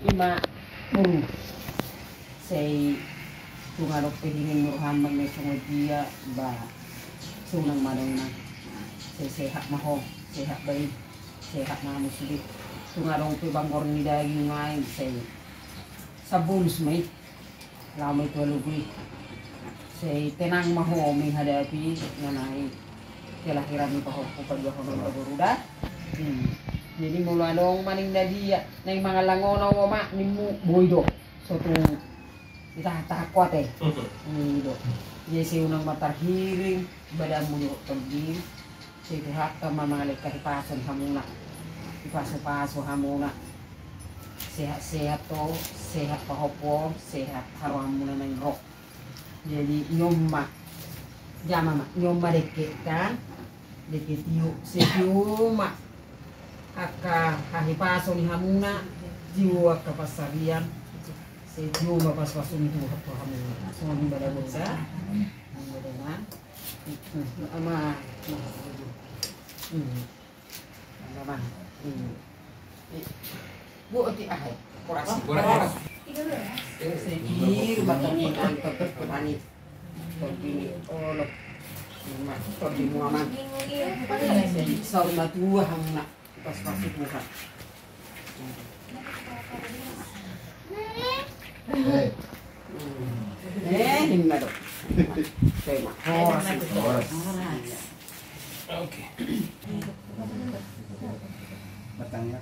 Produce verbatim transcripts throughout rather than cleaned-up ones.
Ima boru. Sai tung adong pe hirim ni roham manang na songon dia, ba sai unang ma adong na. Sai sehat ma ho, sehat ba i, sehat ma hamu sude. Tung adong pe banggor ni daging ma i, sai sabolus ma i. Laho ma i tu alogo i. Sai tenang ma ho menghadapi na naeng kelahiran ni pahompu paduahon on da boru da. Hmm. Jadi molo adong manang na dia naeng mangallang onom, omak, nimmu, boi do. So tung ditahan-tahan ho ate. I do. Jadi sai unang ma tarhirim badanmu di tondim. Sai Tuhanta ma mangalehon hahipason hamuna, hipasu-pasu hamuna. Sehat-sehat ho, sehat pahompu on, sehat harohamuna naeng ro. Jadi nion ma, jama ma, nion ma dengke kan, dengke tio, sai tio ma angka hahipason ni hamuna, tio angka pansarian, sai tio ma pasu-pasu ni Tuhan tu hamuna. Songon i ma da boru da. Ama. Hmm. Ama. Hmm. Bu, oti ahai. Korasi. Korasi. Sekir mata ni kantor petani. Tondini, olo. Ma, tondini muaman. Sai saur matua hamuna. Pas-pas buka. Eh. Eh, inna do. Tema. Horas. Horas. Oke. Batang ya.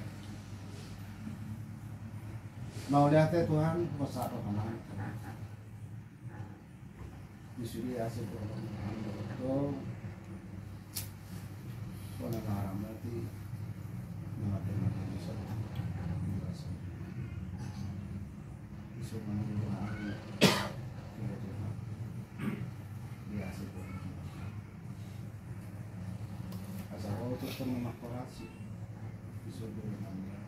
Mauliate Tuhan, kuasa rohana. Di sude asi tu orang orang tu. Kona nara mati. Mati mati bisa. Bisa. Bisa mati. Di asi tu. Asa ho tu pernah makorasi. Bisa dulu nanya.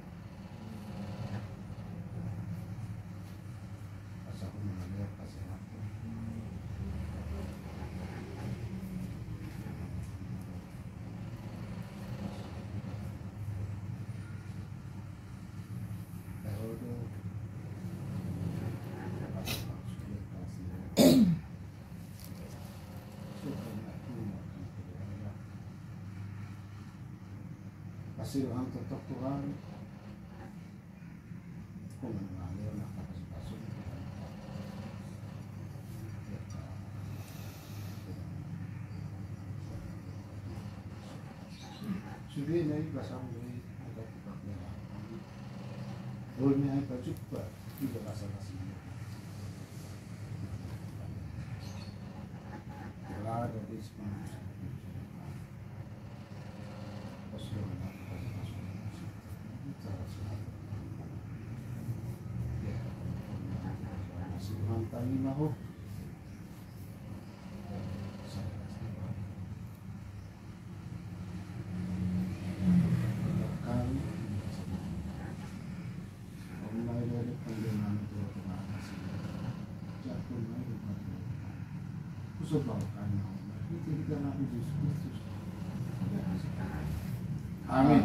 Kasih Tuhan tetap Tuhan. Sude na i pasang ni agak tukak merah. Boleh ni ai pajuk ba. Tidak rasa kasih. Kalau ada di sekolah. Amin.